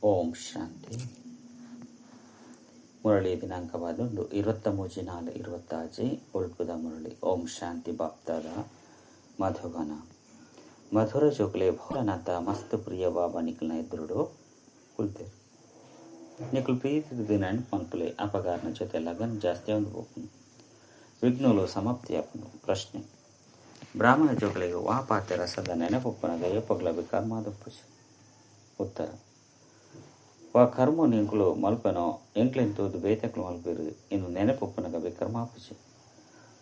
ಓಂ ಶಾಂತಿ. ಮುರಳಿ ದಿನಾಂಕವಾದುಂಡು 23/4/26. ಉಳ್ಪುದ ಮುರಳಿ. ಓಂ ಶಾಂತಿ. ಬಾಪ್ತಾದ ಮಧುಬನ. ಮಧುರ ಜೋಕ್ಲೆ, ಭೋಲನಾಥ ಮಸ್ತ್ ಪ್ರಿಯ ಬಾಬಾ ನಿಕ್ಲ್ನ ಎದುರುಡು ಕುಲ್ತೆರ್. ನಿಕ್ಲು ಪ್ರೀತಿದ ನೆನಪು ಮನ್ಪುಲೆ, ಅಪಗಾರನ ಜೊತೆ ಲಗನ್ ಜಾಸ್ತಿ ಒಂದು ಪೋಪುಂಡು, ವಿಘ್ನಲು ಸಮಾಪ್ತಿ ಆಪುಂಡು. ಪ್ರಶ್ನೆ: ಬ್ರಾಹ್ಮಣ ಜೋಕ್ಲೆಗ್ ವಾ ಪಾತೆರ ಸದಾ ನೆನಪುಪ್ಪುನಗ ಏಪಗ್ಲ ವಿಕರ್ಮಾದುಪ್ಪುಜಿ? ಉತ್ತರ: ವಾ ಕರ್ಮೊನು ಎಂಕುಲು ಮಲ್ಪೆನೋ, ಎಂಕ್ಲೆನ್ ತೂದು ಬೇತೆಕ್ಲು ಮಲ್ಪೆರ್ ಇಂದು ನೆನಪುಪ್ಪುನಗ ವಿಕರ್ಮ ಆಪುಜಿ.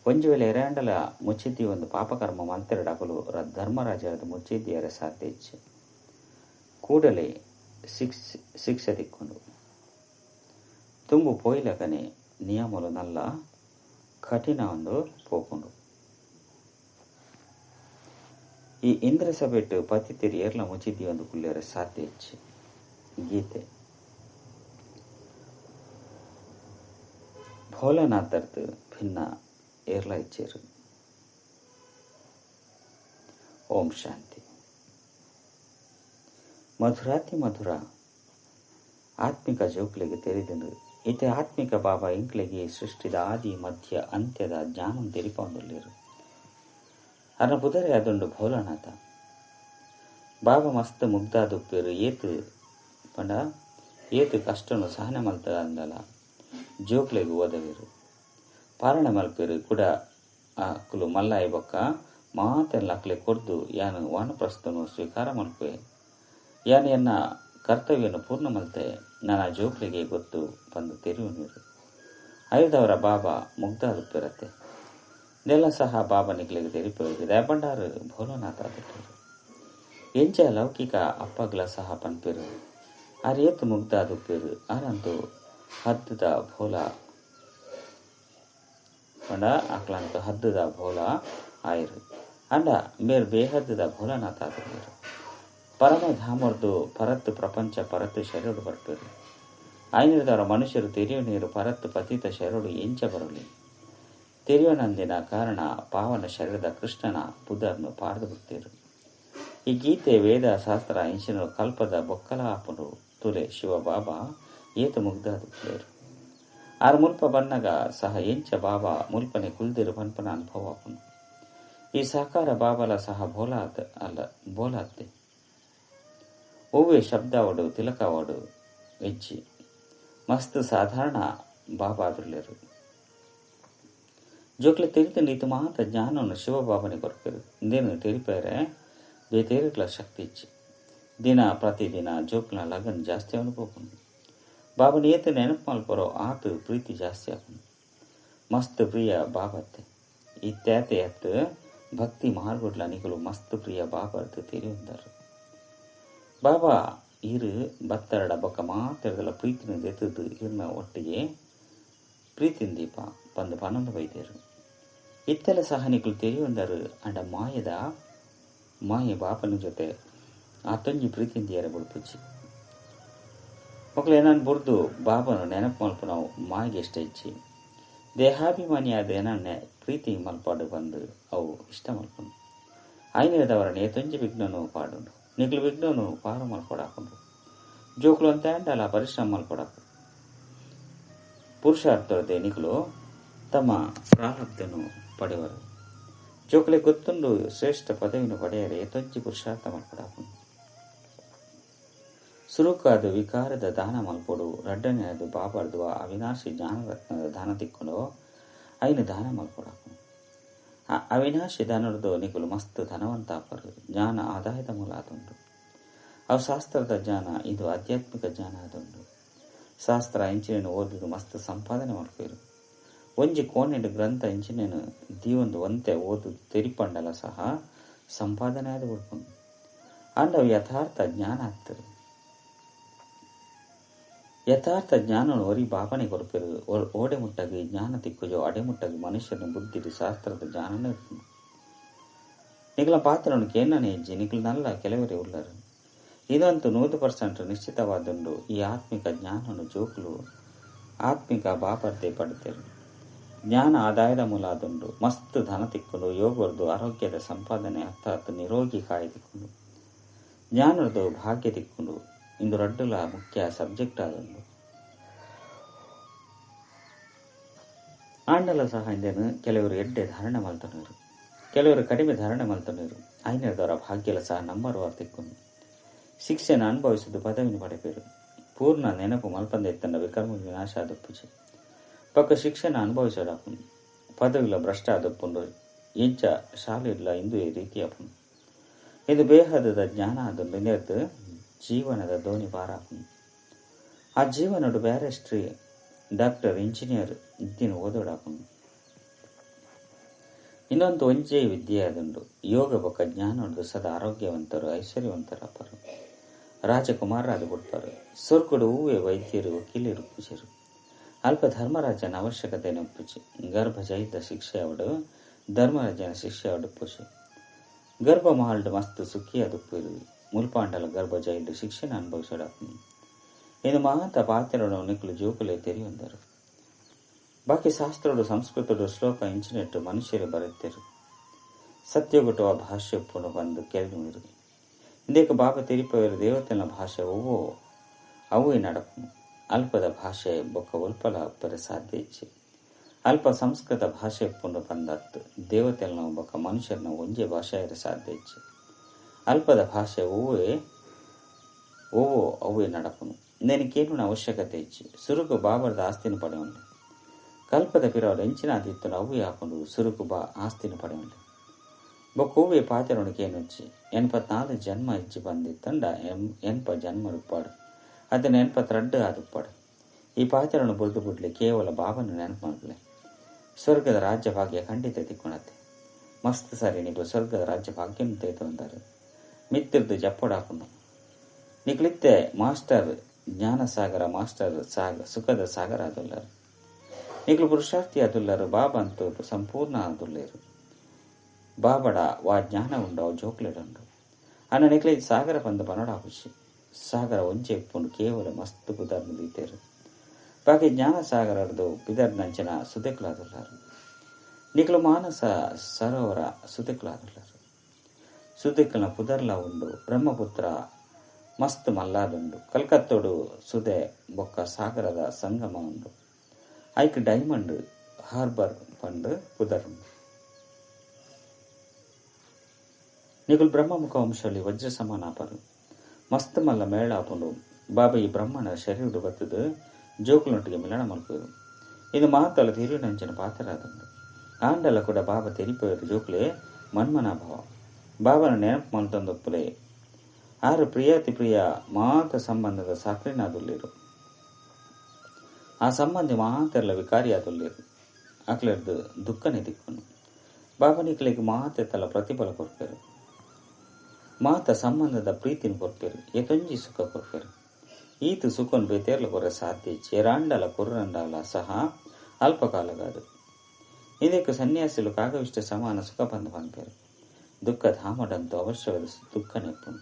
ಒಂಜಿ ವೇಳೆ ಎರೆಂಡಲ ಮುಚ್ಚಿದ್ದಿ ಒಂದು ಪಾಪಕರ್ಮ ಮಲ್ತೆರಡ ಅಕುಲು ಧರ್ಮರಾಜಾದ್ ಮುಚ್ಚಿದ್ದಿಯರೆ ಸಾಧ್ಯ ಇಜ್ಜಿ, ಕೂಡಲೇ ಶಿಕ್ಷೆ ತಿಕ್ಕುಂಡು. ತುಂಬು ಪೋಯಿಲಕನೆ ನಿಯಮಲು ನಲ್ಲ ಕಠಿಣ ಒಂದು ಪೋಪುಂಡು. ಈ ಇಂದ್ರ ಸಭೆಟ್ ಪತಿತೆರ್ ಏರ್ಲ ಮುಚ್ಚಿದ್ದಿ ಒಂದು ಕುಲ್ಲೆರೆ ಸಾಧ್ಯ ಇಜ್ಜಿ. ಗೀತೆ. ಭೋಲನಾಥರ್ದು ಭಿನ್ನ ಏರ್ಲ ಇಚ್ಚೇರು. ಓಂ ಶಾಂತಿ. ಮಧುರಾತಿ ಮಧುರ ಆತ್ಮಿಕ ಜೋಕ್ಲೆಗ್ ತೆರಿದಂಡು. ಇತ್ತೆ ಆತ್ಮಿಕ ಬಾಬಾ ಇಂಕ್ಲೆಗೆ ಸೃಷ್ಟಿದ ಆದಿ ಮಧ್ಯ ಅಂತ್ಯದ ಜ್ಞಾನಂ ತೆರಿಪೊಂದುಲ್ಲೆರ್. ಅರ್ನ ಪುದರೆ ಅದುಂಡು ಭೋಲನಾಥ. ಬಾಬಾ ಮಸ್ತ್ ಮುಗ್ಧಾದುಪ್ಪೆರ್. ಏತ್ ಪಂಡ ಏತ್ ಕಷ್ಟನು ಸಹನೆ ಮಲ್ತಂಡಲ ಜೋಕ್ಲೆಗ್ ಓದವೆರ್, ಪಾಲನೆ ಮಲ್ಪೆರ್. ಕುಡ ಅಕುಲು ಮಲ್ಲಾಯಿ ಬೊಕ್ಕ ಮಾತೆಲ್ಲ ಅಕ್ಲೆ ಕೊರ್ದು ಯಾನ್ ವಾನಪ್ರಸ್ಥನು ಸ್ವೀಕಾರ ಮಲ್ಪೆ, ಯಾನ್ ಎನ್ನ ಕರ್ತವ್ಯನು ಪೂರ್ಣ ಮಲ್ತೆ, ನನ್ನ ಜೋಕ್ಲೆಗೆ ಗೊತ್ತು ಪಂದು ತೆರಿಯುನೀರು. ಐದವರ ಬಾಬಾ ಮುಗ್ಧಾದುಪ್ಪೆರತ್ತೆ. ನೆಲ ಸಹ ಬಾಬಾ ನಿಕ್ಲೆಗ್ ತೆರಿಪೆರ್. ದಯಪಂಡಾರು ಭೋಲನಾಥ ಆದುಪ್ಪೆರ್. ಎಂಚ ಲೌಕಿಕ ಅಪ್ಪಗ್ಲ ಸಹ ಪನ್ಪೆರ್, ಆರ್ ಏತ್ ಮುಗ್ಧಾದುಪ್ಪೆರ್. ಆರಂತೂ ಹದ್ದುದ ಭೋಲ ಪಂಡ ಅಕ್ಲಂತು ಹದ್ದುದ ಭೋಲ ಆಯಿರು. ಅಂಡ ಮೇರ್ ಬೇಹದ್ದುದ ಭೋಲನಾಥ ಆದುಲ್ಲೆರ್. ಪರಮಧಾಮರ್ದು ಪರತ್ತು ಪ್ರಪಂಚ ಪರತ್ತು ಶರೀರಡು ಬರ್ಪೆರು. ಐನಿರ್ದವರ ಮನುಷ್ಯರು ತೆರಿಯು ನೀರು ಪರತ್ತು ಪತಿತ ಶರೀರಡು ಎಂಚ ಬರಲಿ. ತೆರಿಯೋನಂದಿನ ಕಾರಣ ಪಾವನ ಶರೀರದ ಕೃಷ್ಣನ ಪುದರ್ನು ಪಾರ್ದು ಬಿಡ್ತೇರು. ಈ ಗೀತೆ ವೇದ ಶಾಸ್ತ್ರ ಇಂಚಿನ ಕಲ್ಪದ ಬೊಕ್ಕಲ ಆಪುಂಡು. ತುಲೆ ಶಿವ ಬಾಬಾ ಏತ ಮುಗ್ಧಾದುಪ್ಪೆರ್. ಆರ್ ಮುಲ್ಪ ಬನ್ನಗ ಸಹ ಎಂಚ ಬಾಬಾ ಮುಲ್ಪನೆ ಕುಲ್ದಿರು ಪನ್ಪನ ಅನುಭವ ಆಪುಂಡು. ಈ ಸಾಕಾರ ಬಾಬಾಲ ಸಹ ಭೋಲಾತ್ ಅಲ್ಲ ಬೋಲಾತ್ತೆ. ಒವ್ವೆ ಶಬ್ದಾವಡು ತಿಲಕವಾಡು ಇಜ್ಜಿ. ಮಸ್ತ್ ಸಾಧಾರಣ ಬಾಬಾ ಆದುಲ್ಲೆರ್. ಜೋಕ್ಲೆ ತೆರಿತಂಡು ಇತ್ತು ಮಾತ ಜ್ಞಾನವನ್ನು ಶಿವಬಾಬನೆ ಕೊರ್ಪೆರ್. ಇಂದೇನು ತೆರಿಪೇರೆ ಬೇತೇರುಗ್ಲ ಶಕ್ತಿ ಇಜ್ಜಿ. ದಿನ ಪ್ರತಿದಿನ ಜೋಕ್ಲ ಲಗನ್ ಜಾಸ್ತಿ ಅವನು ಪೋಪುಂಡು. ಬಾಬನ ಏತ್ ನೆನಪು ಮಲ್ಪರೋ ಆತ್ ಪ್ರೀತಿ ಜಾಸ್ತಿ ಆಪುಂಡು. ಮಸ್ತ್ ಪ್ರಿಯ ಬಾಬತ್ತೆ. ಇತ್ಯಾತೆ ಅತ್ ಭಕ್ತಿ ಮಾರ್ಗೊಡ್ಲ ನಿಕುಲು ಮಸ್ತ್ ಪ್ರಿಯ ಬಾಬರ್ದು ತೆರಿಯುಂದಾರು. ಬಾಬಾ ಇರು ಬತ್ತರಡ ಬೊಕ್ಕ ಮಾತೆರ್ದಲ ಪ್ರೀತಿನ ದೆತ್ತದು ಇರ್ನ ಒಟ್ಟಿಗೆ ಪ್ರೀತಿನ ದೀಪ ಪಂದು ಪನ್ನೊಂದು ಬೈದೇರು. ಇತ್ತೆಲ್ಲ ಸಹ ನಿಕುಲು ತೆರಿಯುಂದಾರು. ಅಂಡ ಮಾಯದ ಮಾಯೆ ಬಾಪನ ಜೊತೆ ಆತೊಂಜಿ ಪ್ರೀತಿಂದಿಯರ ಬುಡ್ಪುಜ್ಜಿ. ಮಕ್ಕಳು ಏನನ್ ಬುರ್ದು ಬಾಬನು ನೆನಪು ಮಲ್ಪುನವು ಮಾಯೆಗೆ ಇಷ್ಟ ಇಜ್ಜಿ. ದೇಹಾಭಿಮಾನಿಯಾದ ಏನನ್ನೇ ಪ್ರೀತಿ ಮಲ್ಪಾಡು ಬಂದು ಅವು ಇಷ್ಟ ಮಲ್ಪುನು. ಐನಿರದವರ ನೇತೊಂಜಿ ವಿಘ್ನನು ಪಾಡುಂಡು. ನಿಕ್ಲು ವಿಘ್ನನು ಪಾರು ಮಲ್ಪೊಡಾಪುಂಡು. ಜೋಕ್ಲು ಅಂತ ಅಂಡಲ ಪರಿಶ್ರಮ ಮಲ್ಪೊಡಾಪು. ಪುರುಷಾರ್ಥದೆ ನಿಕ್ಲು ತಮ್ಮ ಪ್ರಾರಬ್ಧನು ಪಡೆವರು. ಜೋಕ್ಲೆ ಗೊತ್ತುಂಡು ಶ್ರೇಷ್ಠ ಪದವಿಯನ್ನು ಪಡೆಯರೆ ಏತೊಂಜಿ ಪುರುಷಾರ್ಥ ಮಲ್ಪೊಡಾಪುಂಡು. ಸುರುಕಾದ ವಿಕಾರದ ದಾನ ಮಲ್ಪೊಡು. ರಡ್ಡನೆಯದು ಬಾಬಾರ್ದು ಅವಿನಾಶಿ ಜ್ಞಾನರತ್ನದ ದಾನ ತಿಕ್ಕೊಂಡು ಐನು ದಾನ ಮಲ್ಪೊಡಾಪುಂಡು. ಆ ಅವಿನಾಶಿ ದಾನರ್ದು ನಿಕುಲು ಮಸ್ತ್ ಧನವಂತ ಆಪರು. ಜ್ಞಾನ ಆದಾಯದ ಮೂಲ ಆದುಂಡು. ಅವು ಶಾಸ್ತ್ರದ ಜ್ಞಾನ, ಇದು ಆಧ್ಯಾತ್ಮಿಕ ಜ್ಞಾನ ಆದುಂಡು. ಶಾಸ್ತ್ರ ಇಂಚಿನೇನು ಓದುದು ಮಸ್ತ್ ಸಂಪಾದನೆ ಮಲ್ಪೇರು. ಒಂಜಿ ಕೋಣೆಡು ಗ್ರಂಥ ಇಂಚಿನೇನು ದೀವೊಂದು ಒಂತೆ ಓದುದು ತೆರಿಪಂಡಲ ಸಹ ಸಂಪಾದನೆ ಆದ ಬಿಡ್ಪುಂಡು. ಅಂಡ ಅವು ಯಥಾರ್ಥ ಜ್ಞಾನ ಆಗ್ತದೆ. ಯಥಾರ್ಥ ಜ್ಞಾನನು ಒರಿ ಬಾಬನೆ ಕೊರ್ಪೆರು. ಓಡೆ ಮುಟ್ಟಗಿ ಜ್ಞಾನ ತಿಕ್ಕುಜೋ ಅಡೆ ಮುಟ್ಟಗಿ ಮನುಷ್ಯನ ಬುದ್ಧಿ ಶಾಸ್ತ್ರದ ಜ್ಞಾನನೇ ಇರ್ಪುಂಡು. ನಿಕ್ಲ ಪಾತ್ರನು ಕೇನನೆ ಇಜ್ಜಿ. ನಿಕ್ಲು ನಲ್ಲ ಕೆಲವರೇ ಉಲ್ಲರು. ಇದಂತೂ 100% ನಿಶ್ಚಿತವಾದುಂಡು. ಈ ಆತ್ಮಿಕ ಜ್ಞಾನನು ಜೋಕ್ಲು ಆತ್ಮಿಕ ಬಾಪರ್ದೆ ಪಡೆತೇರು. ಜ್ಞಾನ ಆದಾಯದ ಮೂಲ ಆದುಂಡು. ಮಸ್ತ್ ಧನ ತಿಕ್ಕುಂಡು. ಯೋಗರ್ದು ಆರೋಗ್ಯದ ಸಂಪಾದನೆ ಅರ್ಥಾತ್ ನಿರೋಗಿ ಕಾಯ ತಿಕ್ಕುಂಡು. ಜ್ಞಾನರ್ದು ಭಾಗ್ಯ ತಿಕ್ಕುಂಡು. ಇಂದು ರಡ್ಡುಲ ಮುಖ್ಯ ಸಬ್ಜೆಕ್ಟ್ ಆದುಂಡು. ಆಂಡಲ ಸಹ ಇಂದೆನು ಕೆಲವರು ಎಡ್ಡೆ ಧಾರಣೆ ಮಲ್ತೊನರು, ಕೆಲವರು ಕಡಿಮೆ ಧಾರಣೆ ಮಲ್ತೊನರು. ಐನರ್ದವರ ಭಾಗ್ಯಲ ಸಹ ನಂಬರ್ ವಾರ್ ತಿಕ್ಕುನು. ಶಿಕ್ಷೆನ ಅನುಭವಿಸಿದ್ದು ಪದವಿನ ಪಡೆಪೇರು. ಪೂರ್ಣ ನೆನಪು ಮಲ್ಪಂದೆ ಇತ್ತಂಡ ವಿಕರ್ಮ ವಿನಾಶ ಆದಪ್ಪುಜಿ. ಪಕ್ಕ ಶಿಕ್ಷೆನ ಅನುಭವಿಸೋಡಾಪುನು ಪದವಿಲ ಭ್ರಷ್ಟ ಆದಪ್ಪುಂಡು. ಎಂಚ ಶಾಲೆಡ್ಲ ಇಂದು ಈ ರೀತಿ ಆಪುನು. ಇದು ಬೇಹದ ಜ್ಞಾನ ಆದುಂಡು. ಇಂದೆರ್ದು ಜೀವನದ ದೋಣಿ ಪಾರಾಪುನು. ಆ ಜೀವನಡು ಬ್ಯಾರಿಸ್ಟ್ರಿ, ಡಾಕ್ಟರ್, ಇಂಜಿನಿಯರ್ ಇದ್ದಿನ ಓದೋಡಾಪುನು. ಇನ್ನೊಂದು ಒಂಜೇ ವಿದ್ಯೆ ಆದುಂಡು. ಯೋಗ ಬೊಕ್ಕ ಜ್ಞಾನೊಡ್ದು ಸದಾ ಆರೋಗ್ಯವಂತರು, ಐಶ್ವರ್ಯವಂತರಾಪರು, ರಾಜಕುಮಾರರಾದ ಬಿಡ್ಪಾರು. ಸೊರ್ಗುಡು ಹೂವೆ ವೈದ್ಯರು, ವಕೀಲರು ಪೂಜರು. ಅಲ್ಪ ಧರ್ಮರಾಜನ ಅವಶ್ಯಕತೆ ಒಪ್ಪುಜಿ. ಗರ್ಭ ಜೈದ ಶಿಕ್ಷೆ ಅವಡು ಧರ್ಮರಾಜನ ಶಿಕ್ಷೆ ಅವಡು ಪೂಜೆ. ಗರ್ಭ ಮಹಲ್ಡು ಮಸ್ತ್ ಸುಖಿ ಅದು ಮುಲ್ಪಾಂಡಲ ಗರ್ಭ ಜೈಲು ಶಿಕ್ಷಣ ಅನುಭವಿಸೋಡಾಪುನು. ಇದು ಮಹಾಂತ ಪಾತ್ರನು ನಿಕ್ಕಲು ಜೋಕುಲೆ ತೆರಿಯೊಂದರು. ಬಾಕಿ ಶಾಸ್ತ್ರೋಡು ಸಂಸ್ಕೃತಡು ಶ್ಲೋಕ ಇಂಚಿನೆಟ್ಟು ಮನುಷ್ಯರು ಬರೆತರು. ಸತ್ಯಗುಟ್ಟುವ ಭಾಷೆ ಉಪ್ಪುನು ಬಂದು ಕೇಳಿರು. ಇಂದೇಕ ಬಾಬಾ ತೆರಿಪವರು ದೇವತೆನ ಭಾಷೆ ಒವ್ವೋ ಅವೇ ನಡಪುನು. ಅಲ್ಪದ ಭಾಷೆ ಬೊಕ್ಕ ಉಲ್ಪಲ ಉಪ್ಪರೆ ಸಾಧ್ಯ ಇಚ್ಛೆ. ಅಲ್ಪ ಸಂಸ್ಕೃತ ಭಾಷೆ ಉಪ್ಪುಂಡು ಬಂದತ್ತು ದೇವತೆಲ್ನ ಬೊಕ್ಕ ಮನುಷ್ಯರನ್ನ ಒಂಜೇ ಭಾಷೆ ಇರ ಸಾಧ್ಯ ಇಚ್ಛೆ. ಅಲ್ಪದ ಭಾಷೆ ಒವ್ವೇ ಓವೋ ಅವೇ ನಡಪುನು. నేనికేను ಅವಶ್ಯಕತೆ ಇಚ್ಚಿ. ಸುರುಕು ಬಾಬರದ ಆಸ್ತಿನ ಪಡೆಯುಂಡು. ಕಲ್ಪದ ಪಿರವಡು ಎಂಚಿನ ಆದಿತ್ತನು ಅವು ಹಾಕೊಂಡು ಸುರುಕು ಬಾ ಆಸ್ತಿನ ಪಡೆಯುಂಡು. ಬೊಕ್ಕ ಹೂವೆ ಪಾತೆರೊಣಕೇನುಚ್ಚಿ 84 ಜನ್ಮ ಇಚ್ಚಿ ಬಂದಿತ್ತಂಡ 80 ಜನ್ಮ ರುಪ್ಪಾಡು, ಅದನ್ನ 82 ಆದುಪ್ಪಾಡು. ಈ ಪಾತೆರನ್ನು ಬುಡ್ದು ಬಿಡ್ಲಿ, ಕೇವಲ ಬಾಬನ್ನು ನೆನಪು ಮಾಡಲಿ. ಸ್ವರ್ಗದ ರಾಜ್ಯ ಭಾಗ್ಯ ಖಂಡಿತ ತಿಕ್ಕೊಣತ್ತೆ. ಮಸ್ತ್ ಸಾರಿ ನೀವು ಸ್ವರ್ಗದ ರಾಜ್ಯ ಭಾಗ್ಯನು ತೇತೊಂದಾರು. ಮಿತ್ತಿರ್ದು ಜಪ್ಪೊಡಾಪುಂಡು. ನಿಕ್ಲಿತ್ತೆ ಮಾಸ್ಟರ್ ಜ್ಞಾನಸಾಗರ, ಮಾಸ್ಟರ್ ಸಾಗ ಸುಖದ ಸಾಗರ ಆದುಲ್ಲರು. ನಿಕ್ಲು ಪುರುಷಾರ್ಥಿ ಆದುಲ್ಲರು. ಬಾಬಾ ಅಂತೂ ಸಂಪೂರ್ಣ ಆದುಲ್ಲೇರು. ಬಾಬಡ ವಾ ಜ್ಞಾನ ಉಂಡು ಅವು ಜೋಕ್ಲೆಡುಂಡು. ಅನ್ನ ನಿಕ್ಲೆ ಸಾಗರ ಬಂದು ಬನಡಾಪುಷಿ. ಸಾಗರ ಒಂಜೆ ಇಪ್ಪುಂಡು, ಕೇವಲ ಮಸ್ತ್ ಪುದರ್ನು ದೀತೇರು. ಬಾಕಿ ಜ್ಞಾನಸಾಗರದು ಪಿದರ್ನಂಚಿನ ಸುದೆಕ್ಲಾದುಲ್ಲಾರು. ನಿಕ್ಲು ಮಾನಸ ಸರೋವರ ಸುದೆಕ್ಲಾದುಲ್ಲಾರು. ಸುದೆಕ್ಲನ ಪುದರ್ಲ ಉಂಡು. ಬ್ರಹ್ಮಪುತ್ರ ಮಸ್ತ್ ಮಲ್ಲಾದುಂಡು. ಕಲ್ಕತ್ತೋಡು ಸುದೆ ಬೊಕ್ಕ ಸಾಗರದ ಸಂಗಮ ಉಂಡು. ಐಕ್ ಡೈಮಂಡ್ ಹಾರ್ಬರ್ ಪಂಡು ಪುದರುಂಡು. ನಿಕುಲು ಬ್ರಹ್ಮಮುಖ ವಂಶಲಿ ವಜ್ರ ಸಮಾನಾಪರು. ಮಸ್ತ್ ಮಲ್ಲ ಮೇಳ ಆಪುಂಡು. ಬಾಬಾ ಈ ಬ್ರಹ್ಮಣ ಶರೀರಡು ಬತ್ತದು ಜೋಕುಲೊಟ್ಟಿಗೆ ಮಿಲನ ಮಲ್ಪುರು. ಇದು ಮಾತಲ ತಿರುವಿನಂಚಿನ ಪಾತ್ರರಾದುಂಡು. ಆಂಡಲ ಕೂಡ ಬಾಬಾ ತೆರಿಪೋಯರು ಜೋಕುಲೆ ಮನ್ಮನಾಭವ. ಬಾಬನ ನೆನಪು ಮಲ್ತೊಂದೊಪ್ಪುಲೆ. ಆರು ಪ್ರಿಯಾತಿ ಪ್ರಿಯ ಮಾತ ಸಂಬಂಧದ ಸಾಕ್ರಿನಾದುಲ್ಲೇರು. ಆ ಸಂಬಂಧಿ ಮಾತೆಲ್ಲ ವಿಕಾರಿಯಾದುಲ್ಲೇರು. ಅಕ್ಲೆರ್ದು ದುಃಖನೇ ದಿಕ್ಕುನು. ಬಾಬನಿಕ್ಲೆಗ್ ಮಾತೆತ್ತಲ ಪ್ರತಿಫಲ ಕೊರ್ಪೇರು. ಮಾತ ಸಂಬಂಧದ ಪ್ರೀತಿನ ಕೊರ್ಪೇರು. ಎತೊಂಜಿ ಸುಖ ಕೊರ್ಪೇರು. ಈತು ಸುಖನ್ ಬೇತೇರ್ಲ ಕೊರ ಸಾಧ್ಯ ಚೇರಾಂಡಲ ಕೊರ್ರಂಡಲ ಸಹ ಅಲ್ಪಕಾಲಗಾದು. ಇದಕ್ಕೆ ಸನ್ಯಾಸಿಲು ಕಾಗವಿಷ್ಟ ಸಮಾನ ಸುಖ ಬಂದು ಪನ್ಪೇರು. ದುಃಖ ಧಾಮಡಂತೂ ಅವಶ್ಯವಾದ ದುಃಖ ನೆಪ್ಪುನು.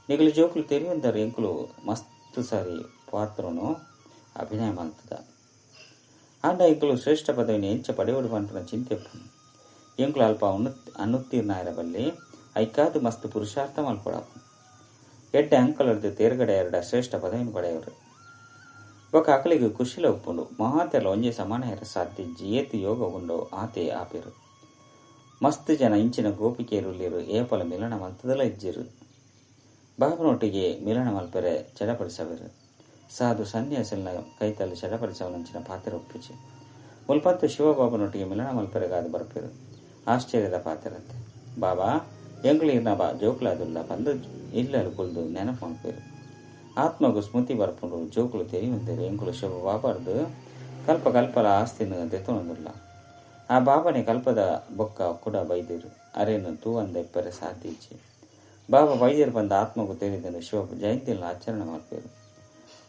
ನಿಗಲು ಜೋಕುಲು ತೆರಿಯೊಂದರು ಎಂಕುಲು ಮಸ್ತ್ ಸಾರಿ ಪಾತ್ರನು ಅಭಿನಯ ಮಲ್ತದ. ಆಂಡ ಎಂಕುಲು ಶ್ರೇಷ್ಠ ಪದವಿನ ಎಂಚ ಪಡೆಯೋಡು ಪನ್ಪುನ ಚಿಂತೆ ಉಪ್ಪುನು. ಎಂಕುಲು ಅಲ್ಪ ಅನುತ್ತೀರ್ಣ ಬಲ್ಲಿ ಐಕಾದು ಮಸ್ತ್ ಪುರುಷಾರ್ಥ ಮಲ್ಪೊಡಾಪುನು. ಎಡ್ಡೆ ಅಂಕಲರ್ದು ತೇರ್ಗಡೆ ಎರಡ ಶ್ರೇಷ್ಠ ಪದವಿನ ಪಡೆಯವರು. ಬೊಕ್ಕ ಅಕಲಿಗೆ ಖುಷಿಲ ಉಪ್ಪುಂಡು. ಮಹಾತೆಲ್ಲ ಒಂಜೆ ಸಮಾನ ಇರ ಸಾಧ್ಯ ಏತು ಯೋಗ ಉಂಡೋ ಆತೆ ಆಪೇರು. ಮಸ್ತ್ ಜನ ಇಂಚಿನ ಗೋಪಿಕೆಯರುಲ್ಲಿರು ಏಪಲ ಮಿಲನ ಮಲ್ತದಲ ಇಜ್ಜಿರು. ಬಾಬನೊಟ್ಟಿಗೆ ಮಿಲನ ಮಲ್ಪೆರೆ ಚಡಪಡಿಸವರು. ಸಾಧು ಸನ್ಯಾಸಿನ ಕೈತಲ್ಲಿ ಚಡಪಡಿಸವನಂಚಿನ ಪಾತ್ರ ಒಪ್ಪುಜಿ. ಮುಲ್ಪಂತು ಶಿವಬಾಬನೊಟ್ಟಿಗೆ ಮಿಲನ ಮಲ್ಪೆರೆಗಾದ ಬರ್ಪೇರು. ಆಶ್ಚರ್ಯದ ಪಾತ್ರರಂತೆ. ಬಾಬಾ ಎಂಗ್ಳೀರ್ನ ಬಾ ಜೋಕುಲಾದುಲ್ಲ ಬಂದು ಇಲ್ಲಲು ಕುಲ್ದು ನೆನಪು ಮಲ್ಪೇರು. ಆತ್ಮಗು ಸ್ಮೃತಿ ಬರ್ಪುಂಡು. ಜೋಕುಲು ತೆರಿಯುಂದೇರು. ಎಂಕುಲು ಶಿವ ಬಾಬಾರ್ದು ಕಲ್ಪ ಕಲ್ಪಲ ಆಸ್ತಿನ ದೆತ್ತೊಂದುಲ್ಲ. ಆ ಬಾಬನೆ ಕಲ್ಪದ ಬೊಕ್ಕ ಕೂಡ ಬೈದಿರು. ಅರೇನು ತೂ ಅಂದ ಇಪ್ಪರೆ ಸಾಧ್ಯ ಇಚ್ಚಿ. ಬಾಬಾ ವೈದ್ಯರು ಬಂದ ಆತ್ಮಗೂ ತಿಳಿದನು. ಶಿವ ಜಯಂತಿಯಲ್ಲ ಆಚರಣೆ ಮಾಡ್ಪೇರು.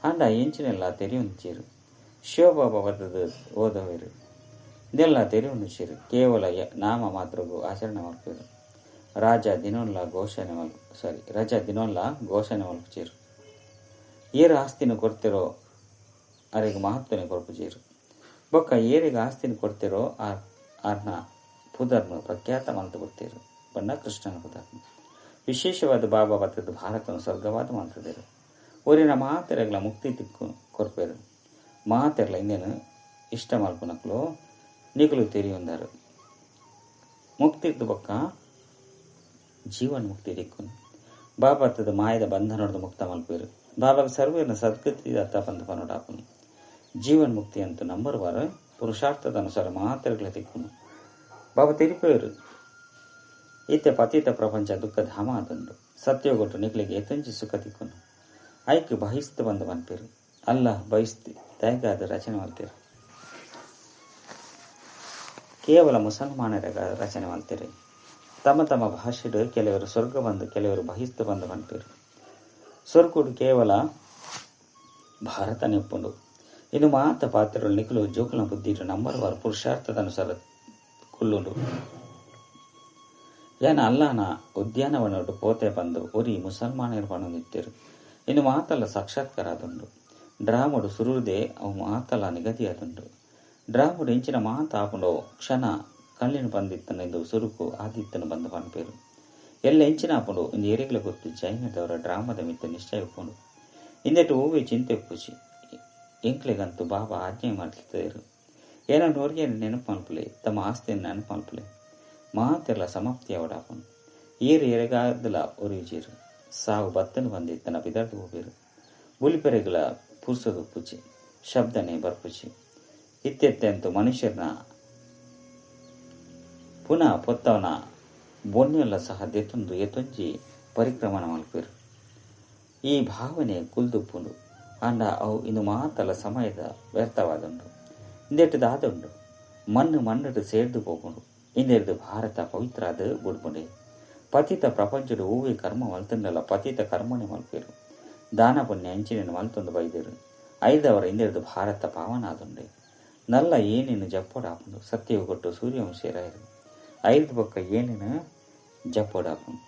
ಆಂಡ ಎಂಚಿನೆಲ್ಲ ತೆರಿಯುಂಚೀರು. ಶಿವಬಾಬಾ ಬರ್ತದ ಓದವೇರು. ಇದೆಲ್ಲ ತೆರಿಯುಂಚೀರು. ಕೇವಲ ನಾಮ ಮಾತ್ರಗೂ ಆಚರಣೆ ಮಾಡ್ಪೇರು. ರಾಜ ದಿನೊಲ್ಲ ಘೋಷಣೆ ಮಲ್ ಸಾರಿ ರಜಾ ದಿನೊಲ್ಲ ಘೋಷಣೆ ಮಲ್ಪುಚೀರು. ಏರು ಆಸ್ತಿನ ಕೊಡ್ತಿರೋ ಅರೆಗೆ ಮಹತ್ವನೆ ಕೊರ್ಪುಚೀರು. ಬೊಕ್ಕ ಏರಿಗೆ ಆಸ್ತಿನ ಕೊಡ್ತಿರೋ ಆರ್ನ ಪುದರ್ನು ಪ್ರಖ್ಯಾತ ಮಲ್ತು ಕೊಡ್ತೀರು. ಬಣ್ಣ ಕೃಷ್ಣನ ಪುದರ್ನು ವಿಶೇಷವಾದ ಬಾಬಾ ಬತ್ತದ ಭಾರತವನ್ನು ಸ್ವರ್ಗವಾದ ಮಾಡ್ತಿದ್ದರು. ಒರಿನ ಮಾತೆರೆಗ್ಲ ಮುಕ್ತಿ ತಿಕ್ಕು ಕೊರ್ಪೇರು. ಮಾತೆರ್ಲ ಇಂದೇನು ಇಷ್ಟ ಮಲ್ಪುನಕ್ಲು ನಿಕುಲು ತೆರಿಯೊಂದಾರು. ಮುಕ್ತಿರ್ದು ಬೊಕ್ಕ ಜೀವನ್ ಮುಕ್ತಿ ದಿಕ್ಕುನು. ಬಾಬಾತದ ಮಾಯದ ಬಂಧನೊಡ್ದು ಮುಕ್ತ ಮಲ್ಪೇರು. ಬಾಬಾಗ ಸರ್ವೇನ ಸದ್ಗತಿ ದತ್ತ ಪಂದು ಪನೊಡಾಪುನು. ಜೀವನ್ ಮುಕ್ತಿ ಅಂತೂ ನಂಬರ್ ವಾರ ಪುರುಷಾರ್ಥದ ಅನುಸಾರ ಮಾತೆರೆಗ್ಲ ತಿಕ್ಕುನು. ಬಾಬಾ ತೆರಿಪೇರು ಇತ್ತೆ ಪತಿತ ಪ್ರಪಂಚ ದುಃಖ ಧಾಮ ಆದುಂಡು. ಸತ್ಯೋಗೊಟ್ಟು ನಿಕ್ಲಿಗೆ ಏತೊಂಜಿ ಸುಖ ತಿಕ್ಕುನು. ಐಕ್ ಬಹಿಸ್ತು ಬಂದು ಪನ್ಪೇರು. ಅಲ್ಲ ಬಹಿಸ್ತಿ ದಾಯಗಾದ ರಚನೆ ಮಲ್ತೇರು. ಕೇವಲ ಮುಸಲ್ಮಾನರ ರಚನೆ ಮಲ್ತೇರು. ತಮ್ಮ ತಮ್ಮ ಭಾಷೆಡು ಕೆಲವರು ಸ್ವರ್ಗ ಬಂದು ಕೆಲವರು ಬಹಿಸ್ತು ಬಂದು ಪನ್ಪೇರು. ಸ್ವರ್ಗುಡು ಕೇವಲ ಭಾರತ ನೆಪ್ಪುಂಡು. ಇನ್ನು ಮಾತ ಪಾತ್ರಗಳು ನಿಖಲು ಜೋಕುಲ ಬುದ್ಧಿಡು ನಂಬರ್ ವಾರ ಪುರುಷಾರ್ಥದ ಅನುಸಾರ ಕುಲ್ಲುಂಡು. ಯಾನ ಅಲ್ಲಾನ ಉದ್ಯಾನವನೊಡು ಪೋತೆ ಬಂದು ಒರಿ ಮುಸಲ್ಮಾನರು ಪಣೊಂದಿತ್ತೇರು. ಇನ್ನು ಮಾತಲ್ಲ ಸಾಕ್ಷಾತ್ಕಾರ ಆದುಂಡು. ಡ್ರಾಮಡು ಸುರುದೇ ಅವು ಮಾತಲ್ಲ ನಿಗದಿಯಾದುಂಡು. ಡ್ರಾಮಡು ಇಂಚಿನ ಮಾತ ಆಪುಂಡು ಕ್ಷಣ ಕಣ್ಣಿನ ಬಂದಿತ್ತನ ಇಂದು ಸುರುಕು ಆದಿತ್ತನ ಬಂದು ಪನ್ಪೇರು. ಎಲ್ಲ ಇಂಚಿನ ಆಪುಂಡು ಇಂದು ಏರಿಗ್ಲ ಗೊತ್ತು ಜೈನದವರ ಡ್ರಾಮದ ಮಿತ್ತ ನಿಶ್ಚಯ ಉಪ್ಪುಂಡು. ಇಂದೆಟು ಹೂವೆ ಚಿಂತೆ ಉಪ್ಪುಜಿ. ಎಂಕ್ಲೆಗಂತೂ ಬಾಬಾ ಆಜ್ಞೆ ಮಾಡ್ತಿದ್ದರು. ಏನೋ ನೋರಿಗೆ ನೆನಪು ಮಲ್ಪಲೆ, ತಮ್ಮ ಆಸ್ತಿಯನ್ನು ನೆನಪು ಮಲ್ಪಲೆ. ಮಾತೆಲ್ಲ ಸಮಾಪ್ತಿ ಅವಡಾಪುಂಡು. ಏರು ಎರೆಗಾದಲ ಒರಿಯುಜೀರು. ಸಾವು ಬತ್ತನು ಬಂದಿತ್ತನ ಬಿದರ್ದು ಹೋಗಿರು. ಬುಲಿಪೆರೆಗಳ ಪುರ್ಸೋದು ಪೂಜೆ ಶಬ್ದನೆ ಬರ್ಪುಜಿ. ಇತ್ತೆತ್ತಂತೂ ಮನುಷ್ಯರನ್ನ ಪುನಃ ಪೊತ್ತವನ ಬೊನ್ನೆಲ್ಲ ಸಹ ದೆತ್ತೊಂದು ಎತ್ತೊಂಜಿ ಪರಿಕ್ರಮಣ ಮಲ್ಪೇರು. ಈ ಭಾವನೆ ಕುಲ್ದುಪ್ಪುಂಡು. ಅಂಡ ಅವು ಇನ್ನು ಮಾತಲ್ಲ ಸಮಯದ ವ್ಯರ್ಥವಾದುಂಡು. ಇಂದೆಟ್ಟದಾದುಂಡು ಮಣ್ಣು ಮಣ್ಣು ಸೇರ್ದು ಹೋಗುಂಡು. ಇಂದೆರ್ದು ಭಾರತ ಪವಿತ್ರ ಅದು ಬುಡ್ಬುಂಡೆ. ಪತಿತ ಪ್ರಪಂಚಡು ಹೂವೆ ಕರ್ಮ ಮಲ್ತಂಡಲ್ಲ ಪತಿತ ಕರ್ಮನೆ ಮಲ್ಪೇರು. ದಾನ ಪುಣ್ಯ ಅಂಚಿನ ಮಲ್ತೊಂದು ಬೈದೇರು. ಐದವರ ಇಂದೆರ್ದು ಭಾರತ ಪಾವನಾದುಂಡೆ. ನಲ್ಲ ಏನೇನು ಜಪ್ಪೊಡಾಪುಂಡು. ಸತ್ಯವು ಕೊಟ್ಟು ಸೂರ್ಯವಂಶೀರಾಯರು. ಐದು ಬೊಕ್ಕ ಏನೇನು ಜಪ್ಪೊಡಾಪುಂಡು.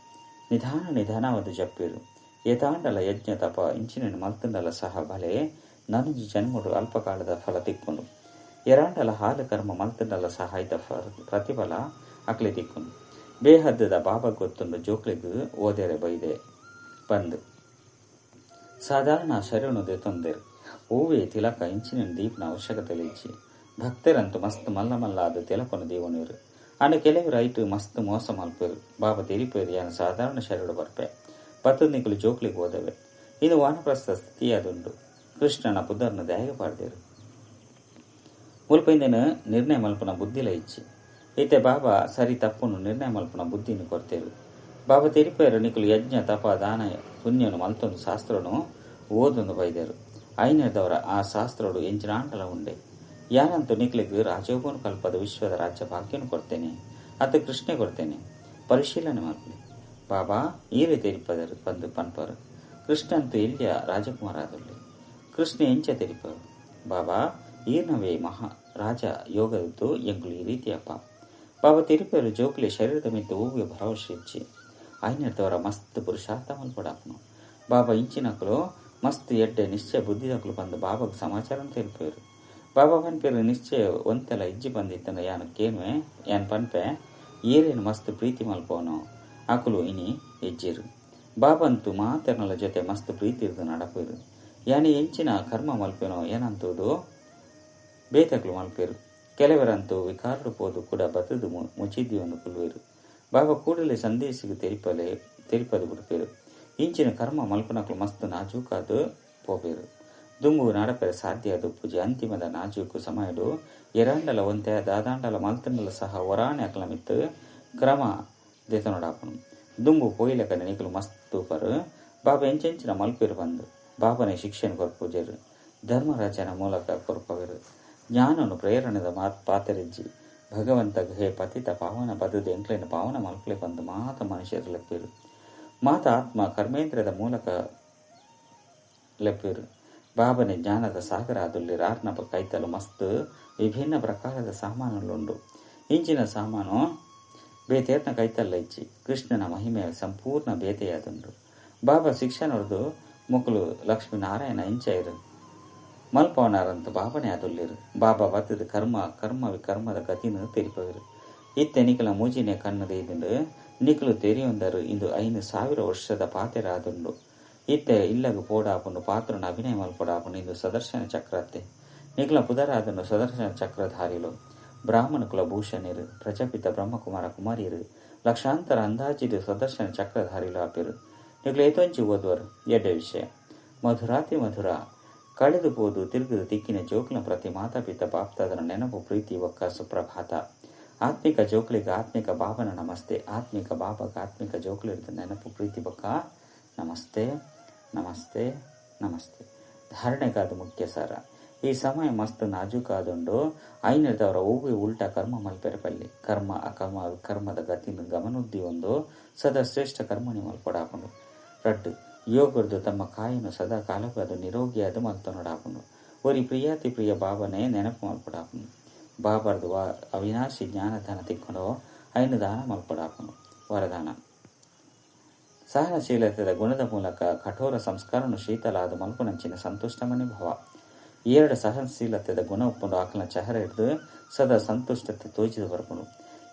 ನಿಧಾನ ನಿಧಾನವಾದ ಜಪ್ಪೇರು. ಏತಾಂಡಲ ಯಜ್ಞ ತಪ ಇಂಚಿನ ಮಲ್ತಂಡಲ ಸಹ ಬಲೆ ನನಜಿ ಜನ್ಮಡು ಅಲ್ಪಕಾಲದ ಫಲ ತಿಕ್ಕೊಂಡು. ಎರಾಂಡಲ ಹಾಲು ಕರ್ಮ ಮಲ್ತಂಡಲ ಸಹ ಐತ ಪ್ರತಿಫಲ ಅಕ್ಲೆ ತಿಕ್ಕೊಂಡು. ಬೇಹದ್ದದ ಬಾಬಾ ಗೊತ್ತುಂಡು ಜೋಕ್ಲಿಗ್ ಓದೆರೆ ಬೈದೆ ಬಂದು ಸಾಧಾರಣ ಶರಣು ದೆತೊಂದೆರು. ಹೂವೇ ತಿಲಕ ಇಂಚಿನ ದೀಪನ ಅವಶ್ಯಕತೆ ಇಜ್ಜಿ. ಭಕ್ತರಂತೂ ಮಸ್ತ್ ಮಲ್ಲ ಮಲ್ಲ ಅದು ತಿಲಕನು ದೇವನೀರು. ಅಂಡ ಕೆಲವರು ಐಟು ಮಸ್ತ್ ಮೋಸ ಮಲ್ಪೇರು. ಬಾಬಾ ತೆರಿಪೇರು ಯಾನ ಸಾಧಾರಣ ಶರಣು ಬರ್ಪೆ ಪತ್ತೊಂದಿಕ್ಕಲು ಜೋಕ್ಲಿಗೆ ಹೋದವೆ. ಇದು ವಾನಪ್ರಸ್ಥ ಸ್ಥಿತಿಯಾದುಂಡು. ಕೃಷ್ಣನ ಪುದರ್ನ ದಾಯ ಪಾಡ್ದೇರು. ಮುಲ್ಪೈಂದನ ನಿರ್ಣಯ ಮಲ್ಪನ ಬುದ್ಧಿಲ ಇಚ್ಚಿ. ಇತ್ತೆ ಬಾಬಾ ಸರಿ ತಪ್ಪುನು ನಿರ್ಣಯ ಮಲ್ಪನ ಬುದ್ಧಿನ ಕೊರ್ತೇರು. ಬಾಬಾ ತೆರಿಪೇರು ನಿಕುಲು ಯಜ್ಞ ತಪ ದಾನ ಪುಣ್ಯನು ಮಲ್ತೊಂದು ಶಾಸ್ತ್ರನು ಓದೊಂದು ಬೈದೇರು. ಐನದವರ ಆ ಶಾಸ್ತ್ರಡು ಎಂಚಿನಾಂಡಲ ಉಂಡೆ. ಯಾನಂತೂ ನಿಕ್ಲಿಗ್ ರಾಜಯೋಗನು ಕಲ್ಪದ ವಿಶ್ವದ ರಾಜ್ಯ ಭಾಗ್ಯನು ಕೊಡ್ತೇನೆ, ಅತ್ತ ಕೃಷ್ಣೆ ಕೊಡ್ತೇನೆ. ಪರಿಶೀಲನೆ ಮಲ್ಪಲಿ. ಬಾಬಾ ಈ ರೀತಿ ತೆರಿಪದರು ಬಂದು ಪನ್ಪರು. ಕೃಷ್ಣಂತೂ ಇಲ್ಲಿಯ ರಾಜಕುಮಾರ ಆದುಳ್ಳಿ. ಕೃಷ್ಣ ಎಂಚ ತೆರಿಪರು. ಬಾಬಾ ಈರ್ನವೇ ಮಹಾ ರಾಜ ಯೋಗದ್ದು ಎಂಗುಲು ಈ ರೀತಿಯಪ್ಪ. ಬಾಬಾ ತೆರಿಪರು ಜೋಕ್ಲಿ ಶರೀರದ ಮಿತ್ತ ಹೂವೆ ಭರವಸೆ ಇಚ್ಚಿ. ಐನದವರ ಮಸ್ತ್ ಪುರುಷಾರ್ಥ ಮಲ್ಪಡಾಪನು. ಬಾಬಾ ಇಂಚಿನಕಲು ಮಸ್ತ್ ಎಡ್ಡೆ ನಿಶ್ಚಯ ಬುದ್ಧಿದಕಲು ಬಂದು ಬಾಬಾಗ ಸಮಾಚಾರ ತೆರಿಪೇರು. ಬಾಬಾ ಪನ್ಪೇರು ನಿಶ್ಚಯ ಒಂತೆಲ್ಲ ಇಜ್ಜಿ ಬಂದಿತ್ತನ ಯಾನು ಕೇನುವೆ ಯಾನ್ ಪನ್ಪೆ ಏರೇನು ಮಸ್ತ್ ಪ್ರೀತಿ ಮಲ್ಪವನು ಅಕುಲು ಇನಿ ಹೆಜ್ಜೇರು. ಬಾಬಂತೂ ಮಾತೆರ್ನಲ ಜೊತೆ ಮಸ್ತ್ ಪ್ರೀತಿ ಇರ್ದು ನಡಪೇರು. ಯಾನಿ ಎಂಚಿನ ಕರ್ಮ ಮಲ್ಪೇನೋ ಏನಂತುದು ಬೇತಕ್ಲು ಮಲ್ಪೇರು. ಕೆಲವರಂತೂ ವಿಕಾರಡು ಪೋದು ಕೂಡ ಬತ್ತದು ಮುಚಿದ್ದಿಯನ್ನು ಕುಲ್ವೇರು. ಬಾಬಾ ಕೂಡಲೇ ಸಂದೇಶಿಗೆ ತೆರಿಪದು ಬಿಡ್ಪೇರು. ಇಂಚಿನ ಕರ್ಮ ಮಲ್ಪನಕ್ಲು ಮಸ್ತ್ ನಾಜೂಕಾದು ಪೋಪೇರು. ದುಂಬು ನಡಪೆರೆ ಸಾಧ್ಯ ಅದು ಪೂಜೆ ಅಂತಿಮದ ನಾಜೂಕು ಸಮಯಡು ಎರಾಂಡಲ ಒಂತೆ ದಾದಾಂಡಲ ಮಲ್ತಂಡಲ ಸಹ ಒರಾಣೆ ಅಕ್ಲಮಿತ್ತು ಕ್ರಮ ದೆತನೊಡಾಪನು. ದುಂಬು ಪೋಯಿಲಕ ನಿಕಲು ಮಸ್ತ್ ಪರು ಬಾಬಾ ಎಂಚೆಂಚಿನ ಮಲ್ಪೇರು ಬಂದು ಬಾಬನೇ ಶಿಕ್ಷಣ ಕೊರ್ಪೂಜೆರು. ಧರ್ಮರಾಜನ ಮೂಲಕ ಕೊರ್ಪವರು. ಜ್ಞಾನನು ಪ್ರೇರಣದ ಮಾತ್ ಪಾತರಿಜ್ಜಿ. ಭಗವಂತ ಹೇ ಪತಿತ ಪಾವನ ಬದುದು ಎಂಕ್ಲೇನ ಪಾವನ ಮಲ್ಪಲೆ ಬಂದು ಮಾತ ಮನುಷ್ಯರು ಲೆಪ್ಪೇರು. ಮಾತ ಆತ್ಮ ಕರ್ಮೇಂದ್ರದ ಮೂಲಕ ಲೆಪ್ಪೇರು. ಬಾಬನೆ ಜ್ಞಾನದ ಸಾಗರ ಆದುಲ್ಲಿ ರಾರ್ನ ಕೈತಲು ಮಸ್ತ್ ವಿಭಿನ್ನ ಪ್ರಕಾರದ ಸಾಮಾನುಲುಂಡು. ಇಂಚಿನ ಸಾಮಾನು ಬೇತೇರ್ನ ಕೈತಲ್ಲ ಇಚ್ಚಿ. ಕೃಷ್ಣನ ಮಹಿಮೆ ಸಂಪೂರ್ಣ ಬೇತೆಯಾದುಂಡು. ಬಾಬಾ ಶಿಕ್ಷಣದ್ದು ಮೊಕಲು ಲಕ್ಷ್ಮೀನಾರಾಯಣ ಇಂಚೈರು ಮಲ್ಪವನಾರಂತ ಬಾಬನೇ ಆದುಲ್ಲಿರು. ಬಾಬಾ ಬತ್ತದ ಕರ್ಮ ಕರ್ಮ ವಿಕರ್ಮದ ಗತಿನ ತೆರಿಪವರು. ಇತ್ತೆ ನಿಕಲ ಮೂಜಿನೆ ಕಣ್ಣು ದೇದಿಂಡು ನಿಕಲು ತೆರಿಯೊಂದರು. ಇಂದು 5000 ವರ್ಷದ ಪಾತೆರ ಆದುಂಡು. ಇತ್ತೆ ಇಲ್ಲಗು ಪೋಡಾಪುಂಡು ಪಾತ್ರನ ಅಭಿನಯ ಮಲ್ಪೊಡಾಪುಂಡು. ಇಂದು ಸದರ್ಶನ ಚಕ್ರತ್ತೆ ನಿಕ್ಲ ಪುದರಾದನು ಸದರ್ಶನ ಚಕ್ರಧಾರಿಲು ಬ್ರಾಹ್ಮಣ ಕುಲ ಭೂಷಣರು ಪ್ರಜಾಪಿತ ಬ್ರಹ್ಮಕುಮಾರ ಕುಮಾರಿಯರು ಲಕ್ಷಾಂತರ ಅಂದಾಜಿಡು ಸದರ್ಶನ ಚಕ್ರಧಾರಿಲು ಆಪಿರು. ನಿಕ್ಲ ಏತೊಂಚಿ ಓದುವರು ಎಡ್ಡೆ ವಿಷಯ. ಮಧುರಾತಿ ಮಧುರ ಕಳೆದು ಪೋದು ತಿರುಗಿದು ತಿಕ್ಕಿನ ಜೋಕ್ಲ ಪ್ರತಿ ಮಾತಾಪಿತ ಬಾಪ್ತಾದನ ನೆನಪು ಪ್ರೀತಿ ಒಕ್ಕ ಸುಪ್ರಭಾತ. ಆತ್ಮಿಕ ಜೋಕ್ಲಿಗೆ ಆತ್ಮಿಕ ಬಾಬನ ನಮಸ್ತೆ. ಆತ್ಮಿಕ ಬಾಬಗ ಆತ್ಮಿಕ ಜೋಕ್ಲಿರ್ದ ನೆನಪು ಪ್ರೀತಿ ಬೊಕ್ಕ ನಮಸ್ತೆ ನಮಸ್ತೆ ನಮಸ್ತೆ. ಧಾರಣೆಗಾದ ಮುಖ್ಯ ಸಾರ. ಈ ಸಮಯ ಮಸ್ತ್ ನಾಜೂಕಾದುಂಡು. ಐನಿರ್ದವರ ಒವ್ವೆ ಉಲ್ಟಾ ಕರ್ಮ ಮಲ್ಪೆರೆ ಪಲ್ಲಿ. ಕರ್ಮ ಅಕರ್ಮ ವಿಕರ್ಮದ ಗತಿನ ಗಮನೊದ್ದಿ ಒಂದು ಸದಾ ಶ್ರೇಷ್ಠ ಕರ್ಮಣಿ ಮಲ್ಪೊಡಾಪುಂಡು. ರಡ್ಡು ಯೋಗರ್ದು ತಮ್ಮ ಕಾಯನ್ನು ಸದಾ ಕಾಲವಾದ ನಿರೋಗಿಯಾದ ಮಲ್ತೊನೊಡಾಪುಂಡು. ಒರಿ ಪ್ರಿಯಾತಿ ಪ್ರಿಯ ಬಾಬನೇ ನೆನಪು ಮಲ್ಪೊಡಾಪುಂಡು. ಬಾಬರ್ದು ಅವಿನಾಶಿ ಜ್ಞಾನದಾನ ತಿಕ್ಕೊಂಡು ಐನು ದಾನ ಮಲ್ಪೊಡಾಪುಂಡು. ವರದಾನ ಸಹನಶೀಲತೆದ ಗುಣದ ಮೂಲಕ ಕಠೋರ ಸಂಸ್ಕಾರನು ಶೀತಲಾದ ಮಲ್ಪುನಂಚಿನ ಸಂತುಷ್ಟಮನೆ ಭವ. ಎರಡು ಸಹನಶೀಲತೆದ ಗುಣ ಉಪ್ಪುಂಡು ಆಕಲ ಚಹರ ಹಿಡಿದು ಸದಾ ಸಂತುಷ್ಟತೆ ತೋಜಿದು ಬರ್ಪುಂಡು.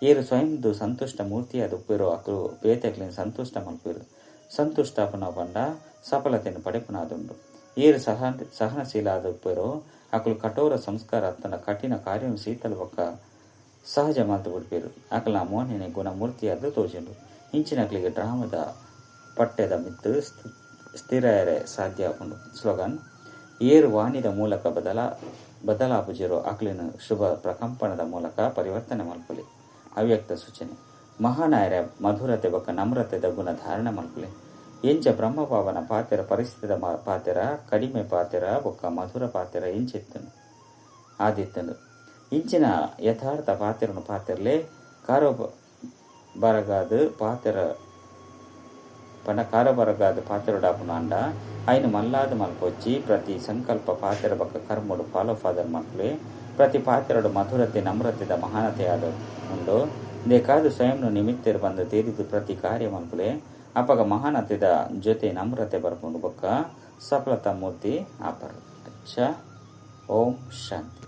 ಏರು ಸ್ವಯಂದು ಸಂತುಷ್ಟ ಮೂರ್ತಿಯಾದ ಉಪ್ಪಿರೋ ಅಕಲು ಬೇತೆಗ್ಲಿನ ಸಂತುಷ್ಟ ಮಲ್ಪಿರು. ಸಂತುಷ್ಟಾಪನ ಪಂಡ ಸಫಲತೆಯನ್ನು ಪಡೆಪುನಾದುಂಡು. ಏರು ಸಹನಶೀಲ ಆದ ಉಪ್ಪಿರೋ ಅಕಲು ಕಠೋರ ಸಂಸ್ಕಾರ ಅತ್ತನ ಕಠಿಣ ಕಾರ್ಯ ಶೀತಲ ಬೊಕ್ಕ ಸಹಜ ಮಲ್ತು ಬಿಡ್ಪಿರು. ಅಕಲ ಮೋಹನೆ ಗುಣಮೂರ್ತಿಯಾದ ತೋಜಿಂಡು. ಇಂಚಿನಕ್ಲಿಗೆ ಡ್ರಾಮದ ಪಟ್ಟೆದ ಮಿತ್ತು ಸ್ಥಿರ ಸಾಧ್ಯ ಆಪುಂಡು. ಸ್ಲೋಗನ್: ಏರು ವಾಣಿದ ಮೂಲಕ ಬದಲಾಪುಜಿರೋ ಅಕ್ಲಿನ ಶುಭ ಪ್ರಕಂಪನದ ಮೂಲಕ ಪರಿವರ್ತನೆ ಮಲ್ಪುಲಿ. ಅವ್ಯಕ್ತ ಸೂಚನೆ: ಮಹಾನಾಯರ ಮಧುರತೆ ಬೊಕ್ಕ ನಮ್ರತೆದ ಗುಣ ಧಾರಣ ಮಲ್ಪುಲಿ. ಎಂಚ ಬ್ರಹ್ಮಭಾವನ ಪಾತೆರ ಪರಿಸ್ಥಿತ ಪಾತೆರ ಕಡಿಮೆ ಪಾತೆರ ಬೊಕ್ಕ ಮಧುರ ಪಾತೆರ ಇಂಚಿತ್ತನು ಆದಿತ್ತನು. ಇಂಚಿನ ಯಥಾರ್ಥ ಪಾತೆರನು ಪಾತೆರ್ಲೆ ಕಾರೋ ಬರಗಾದು ಪಾತೆರ ಪಂಡ ಕಾರಬರಗಾದ ಪಾತೆರೊಡಾಪುನ ಅಂಡ ಐನು ಮಲ್ಲಾದ ಮಲ್ಪೊಚ್ಚಿ. ಪ್ರತಿ ಸಂಕಲ್ಪ ಪಾತೆರ ಬೊಕ್ಕ ಕರ್ಮೊಡು ಫಾಲೋ ಫಾದರ್ ಮಲ್ಪುಲೆ. ಪ್ರತಿ ಪಾತೆರೊಡು ಮಧುರತೆ ನಮ್ರತೆದ ಮಹಾನತೆ ಆದ ಉಂಡು. ಬೇಕಾದ ಸ್ವಯಂನು ನಿಮಿತ್ತೆರು ಬಂದು ತೀರಿದು ಪ್ರತಿ ಕಾರ್ಯ ಮಲ್ಪುಲೆ. ಅಪಗ ಮಹಾನತೆದ ಜೊತೆ ನಮ್ರತೆ ಬರ್ಪುಂಡು ಬೊಕ್ಕ ಸಫಲತಾ ಮೂರ್ತಿ ಆಪರು. ಅಚ್ಚ, ಓಂ ಶಾಂತಿ.